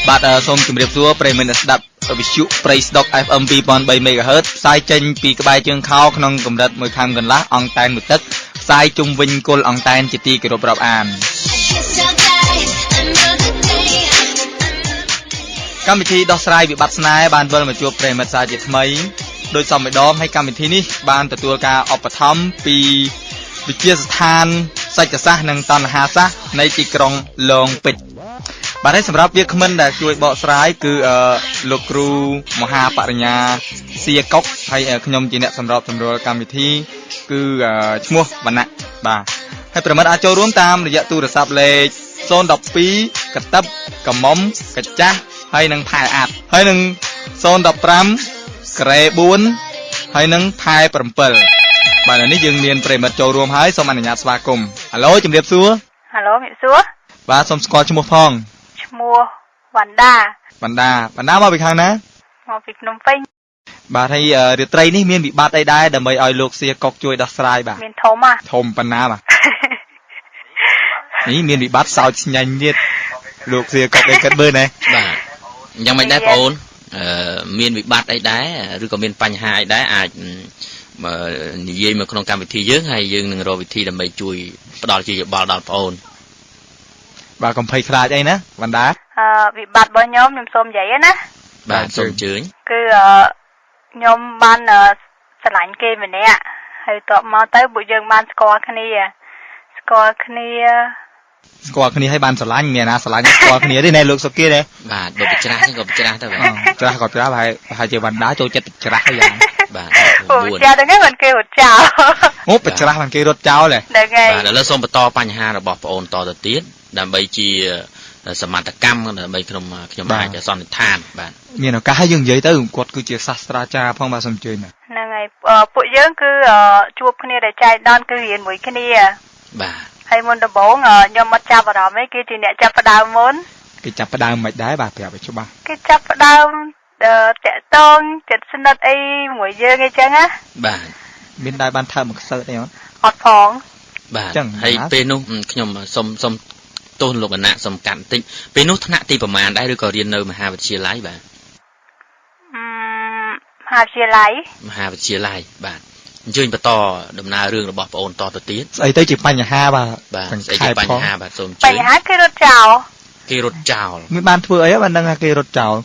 បាទសូមជម្រាបសួរប្រិយមិត្តអ្នកស្ដាប់វិទ្យុព្រៃស្ដុក FM 2003 MHz ផ្សាយចេញពីក្បែរជើងខោក្នុងកម្រិត1ខាំកន្លះអង្តែនមួយទឹកផ្សាយជុំវិញគល់អង្តែនជាទីគោរពរាប់អានកម្មវិធីដោះស្រាយវិបត្តិស្នេហ៍បានវិលមកជួបប្រិយមិត្តសាជាថ្មីដោយសមម្ដងហើយកម្មវិធីនេះបានទទួលការឧបត្ថម្ភពីវិទ្យាស្ថានសាច់សាស្ត្រនិងតណ្ហាសាស្ត្រនៃទីក្រុងឡងពេជ្របាទហើយសម្រាប់វាគ្មិនដែលជួយបកស្រាយគឺលោកគ្រូមហាបរិញ្ញាសៀកុកហើយខ្ញុំជាអ្នកសម្របសម្រួលកម្មវិធីគឺឈ្មោះវណ្ណៈបាទហើយប្រិមត្តអាចចូលរួមតាមរយៈទូរស័ព្ទលេខ012កតិបកមុំកចាស់ហើយនឹងផែអាត់ហើយនឹង015ក្រេ4ហើយនឹងផែ7បាទនេះយើងមានប្រិមិត្តចូលរួមហើយសូមអនុញ្ញាតស្វាគមន៍អាឡូជំរាបសួរ អាឡូជំរាបសួរបាទសូមស្គាល់ឈ្មោះផងឈ្មោះវណ្ដាវណ្ដាវណ្ដាមកពីខាងណាមកពីភ្នំពេញបាទហើយរាត្រីនេះមានវិបត្តិអីដែរដើម្បីឲ្យលោកសៀកុកជួយដោះស្រាយបាទមានធំហ៎ធំប៉ុណ្ណាបាទនេះមានវិបត្តិសោចស្ញាញ់ទៀតលោកសៀកុកអីគិតមើលណែបាទយ៉ាងម៉េចដែរបងអូនមានវិបត្តិអីដែរឬក៏មានបញ្ហាអីដែរអាចនិយាយមកក្នុងកម្មវិធីយើងហើយយើងនឹងរកវិធីដើម្បីជួយផ្ដល់ជាយោបល់ដល់បងអូនបាទកុំភ័យខ្លាចអីណាវណ្ដាវិបត្តិរបស់ខ្ញុំខ្ញុំសូមនិយាយណាបាទសូមអញ្ជើញគឺខ្ញុំបានស្រឡាញ់គេម្នាក់ហើយតបមកទៅពួកយើងបានស្គាល់គ្នាស្គាល់គ្នាស្គាល់គ្នាហើយបានស្រឡាញ់មានណាស្រឡាញ់ស្គាល់គ្នាទេណែលោកសុគាទេបាទបើបច្រាស់ក៏បច្រាស់ទៅបាទច្រាស់ក៏ច្រាស់ប្រហែលជាវណ្ដាចូលចិត្តបច្រាស់ហើយយ៉ាងបាទ9ចាហ្នឹងឯងមិនគេរត់ចោលអូបច្រាស់មិនគេរត់ចោលទេហ្នឹងហើយបាទឥឡូវសូមបន្តបញ្ហារបស់ប្អូនតទៅទៀតដើម្បីជាសមត្ថកម្មដើម្បីខ្ញុំអាចសន្និដ្ឋានបាទមានឱកាសឲ្យយើងនិយាយទៅគាត់គឺជាសាស្ត្រាចារ្យផងបាទសូមអញ្ជើញហ្នឹងហើយពួកយើងគឺជួបគ្នាដែលចែកដនគឺរៀនមួយគ្នាបាទហើយមុនដំបូងខ្ញុំអត់ចាប់អារម្មណ៍ទេគេជាអ្នកចាប់ផ្ដើមមុនគេចាប់ផ្ដើមមិនដែរបាទប្រាប់ឲ្យច្បាស់គេចាប់ផ្ដើមតាក់តងចិត្តស្និទ្ធអីមួយយើងអីចឹងណាបាទមានដែរបានថើបមកសើចអីអត់អត់ផងបាទហើយពេលនោះខ្ញុំសុំទោសលោកអណៈសុំកាត់បន្តិចពេលនោះថ្នាក់ទីប្រមាណដែរឬក៏រៀននៅមហាវិទ្យាល័យបាទមហាវិទ្យាល័យមហាវិទ្យាល័យបាទអញ្ជើញបន្តដំណើររឿងរបស់ប្អូនតទៅទៀតស្អីទៅជាបញ្ហាបាទស្អីជាបញ្ហាបាទសូមអញ្ជើញបញ្ហាគេរត់ចោលគេរត់ចោលមានបានធ្វើអីបានដឹងថាគេរត់ចោល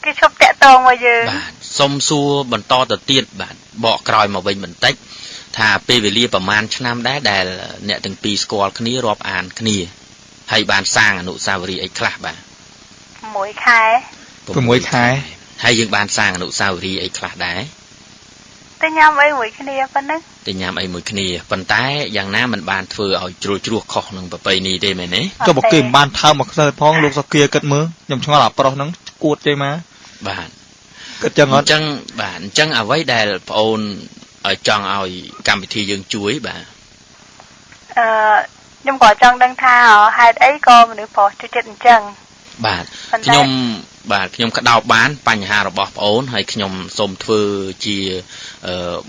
គេឈប់តាក់ទងមកយើងបាទសូមសួរបន្តទៅទៀតបាទបកក្រោយមកវិញបន្តិចថាពេលវេលាប្រមាណឆ្នាំដែរដែលអ្នកទាំងពីរស្គាល់គ្នារាប់អានគ្នាហើយបានសាងអនុស្សាវរីយ៍អីខ្លះបាទ6ខែ6ខែហើយយើងបានសាងអនុស្សាវរីយ៍អីខ្លះដែរទៅញ៉ាំអីមួយគ្នាប៉ុណ្ណឹងទៅញ៉ាំអីមួយគ្នាប៉ុន្តែយ៉ាងណាមិនបានធ្វើឲ្យជ្រុលជ្រោះខុសនឹងប្រពៃណីទេមែនទេចុះបើគេមិនបានថើបមកខ្សើផងលោកសុគាគិតមើលខ្ញុំឆ្ងល់អាប្រុសហ្នឹងគួតចេះមកបាទគិតចឹងអត់អញ្ចឹងបាទអញ្ចឹងអ្វីដែលប្អូនចង់ឲ្យកម្មវិធីយើងជួយបាទខ្ញុំក៏ចង់ដឹងថាហេតុអីក៏មនុស្សប្រុសជួយចិត្តអញ្ចឹងបាទខ្ញុំបាទខ្ញុំក្តោបបានបញ្ហារបស់ប្អូនហើយខ្ញុំសូមធ្វើជា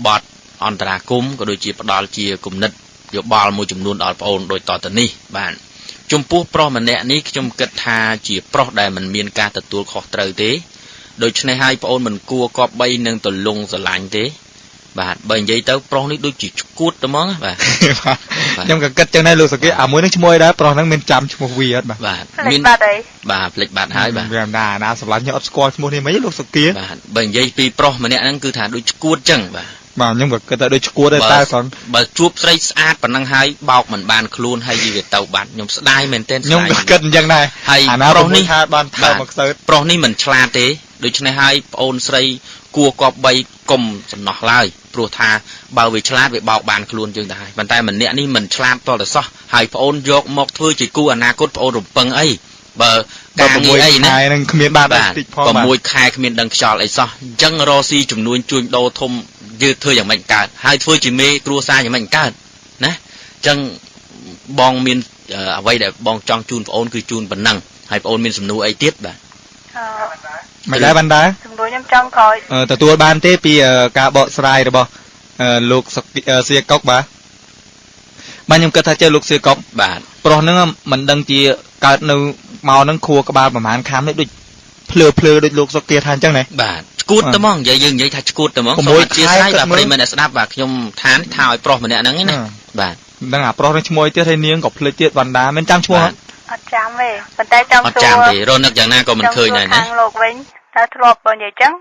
បទអន្តរាគមក៏ដូចជាផ្ដល់ជាគំនិតយោបល់មួយចំនួនដល់ប្អូនដូចតទៅនេះបាទចំពោះប្រុសម្នាក់នេះខ្ញុំគិតថាជាប្រុសដែលមិនមានការទទួលខុសត្រូវទេដូច្នេះហើយប្អូនមិនគួរគប្បីនឹងទលងស្រឡាញ់ទេបាទបើនិយាយទៅប្រុសនេះដូចជាឈួតទៅហ្មងបាទខ្ញុំក៏គិតចឹងដែរលោកសុគាអាមួយនឹងឈ្មោះអីដែរប្រុសហ្នឹងមានចាំឈ្មោះវាអត់បាទបាទមានបាត់អីបាទភ្លេចបាត់ហើយបាទវាណាណាស្រឡាញ់ខ្ញុំអត់ស្គាល់ឈ្មោះនេះមិនលោកសុគាបាទបើនិយាយពីប្រុសម្នាក់ហ្នឹងគឺថាដូចឈួតចឹងបាទបាទខ្ញុំក៏គិតថាដូចឈួតដែរតែសងបើជួបស្រីស្អាតប៉ុណ្ណឹងហើយបោកមិនបានខ្លួនហើយវាទៅបាត់ខ្ញុំស្ដាយមែនទែនខ្ញុំក៏គិតអញ្ចឹងដែរហើយប្រុសនេះថាបានថើបមកសើប្រុសនេះមិនឆ្លាតទេដូច្នេះហើយប្អូនស្រីគួរគប្បីកុំសំណោះឡើយព្រោះថាបើវាឆ្លាតវាបោកបានខ្លួនយើងទៅហើយប៉ុន្តែម្នាក់នេះមិនឆ្លាតទាល់តែសោះហើយប្អូនយកមកធ្វើជាគូអនាគតប្អូនរំពឹងអីបើការងារអីណា ខែនឹងគ្មានបានតិចផងបាទ6ខែគ្មានដឹងខ្យល់អីសោះអញ្ចឹងរកស៊ីចំនួនជួញដូរធំយើងធ្វើយ៉ាងម៉េចកើតហើយធ្វើជាមេគ្រួសារយ៉ាងម៉េចកើតណាអញ្ចឹងបងមានអ្វីដែលបងចង់ជូនប្អូនគឺជូនប៉ុណ្ណឹងហើយប្អូនមានសំណួរអីទៀតបាទមិនដែរបានដែរសំណួរខ្ញុំចង់ក្រោយទទួលបានទេពីការបកស្រាយរបស់លោកសៀកុកបាទបាទខ្ញុំគិតថាចេះលោកសៀកុកបាទប្រុសហ្នឹងមិនដឹងជាកើតនៅមកហ្នឹងខួរក្បាលប្រហែលខាំនេះដូច ភ្លើភ្លើដូចលោកសុកគាថាអញ្ចឹងណា បាទឈួតទៅហ្មងនិយាយយើងនិយាយថាឈួតទៅហ្មងសូមអធិស្ឋានបាទប្រិយមិត្តអ្នកស្ដាប់បាទខ្ញុំឋានថាឲ្យប្រុសម្នាក់ហ្នឹងណាបាទ ហ្នឹងអាប្រុសនឹងឈ្មោះទៀតហើយនាងក៏ភ្លេចទៀតវណ្ដាមិនចាំឈ្មោះ អត់ចាំទេប៉ុន្តែចាំ អត់ចាំទេរនឹកយ៉ាងណាក៏មិនឃើញដែរណា ខាងលោកវិញតើធ្លាប់បើនិយាយចឹង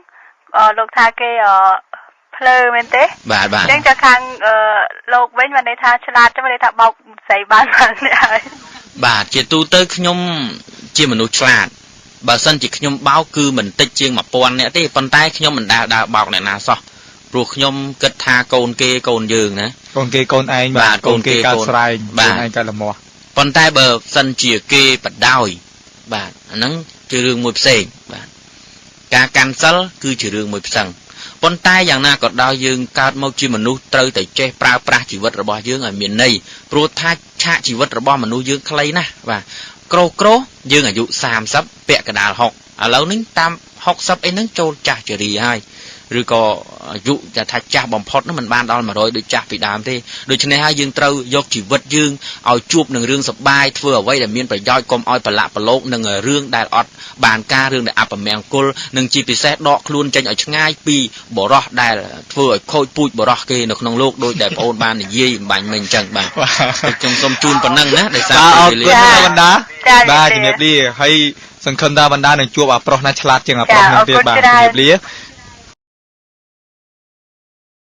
លោកថាគេភ្លើមែនទេ បាទបាទ អញ្ចឹងចាខាងលោកវិញបានន័យថាឆ្លាតចឹងបានន័យថាបោកស្រីបានបាននេះហើយ បាទជាទូទៅខ្ញុំជាមនុស្សឆ្លាតបើសិនជាខ្ញុំបោកគឺមិនតិចជាង1000នាក់ទេប៉ុន្តែខ្ញុំមិនដែលដើរបោកអ្នកណាសោះព្រោះខ្ញុំគិតថាកូនគេកូនយើងណា កូនគេកូនឯងបាទកូនគេកើតស្រែងកូនឯងកើតលមាស់ ប៉ុន្តែបើសិនជាគេបដោយបាទអាហ្នឹងជារឿងមួយផ្សេងបាទការកាន់សិលគឺជារឿងមួយផ្សេងប៉ុន្តែយ៉ាងណាក៏ដោយយើងកើតមកជាមនុស្សត្រូវតែចេះប្រើប្រាស់ជីវិតរបស់យើងឲ្យមានន័យព្រោះថាឆាកជីវិតរបស់មនុស្សយើងខ្លីណាស់បាទក្រោក្រយើងអាយុ30ពាក់កណ្ដាល60ឥឡូវនេះតាម60អីហ្នឹងចូលចាស់ជរាហើយឬក៏អាយុថាចាស់បំផុតនោះមិនបានដល់100ដូចចាស់ពីដើមទេដូច្នេះហើយយើងត្រូវយកជីវិតយើងឲ្យជួបនឹងរឿងសប្បាយធ្វើអ្វីដែលមានប្រយោជន៍កុំឲ្យប្រឡាក់ប្រឡូកនឹងរឿងដែលអត់បានការរឿងដែលអពមង្គលនិងជាពិសេសដកខ្លួនចេញឲ្យឆ្ងាយពីបរោះដែលធ្វើឲ្យខូចពូជបរោះគេនៅក្នុងលោកដោយដែលបងអូនបាននិយាយអំបញ្ញមិញអញ្ចឹងបាទខ្ញុំសូមជូនប៉ុណ្ណឹងណាដោយសារ ពេលវេលាបណ្ដាបាទជំរាបលាហើយសង្ឃឹមថាបណ្ដានឹងជួបអាប្រុសណាឆ្លាតជាងអាប្រុសនឹងទៀតបាទជំរាបលា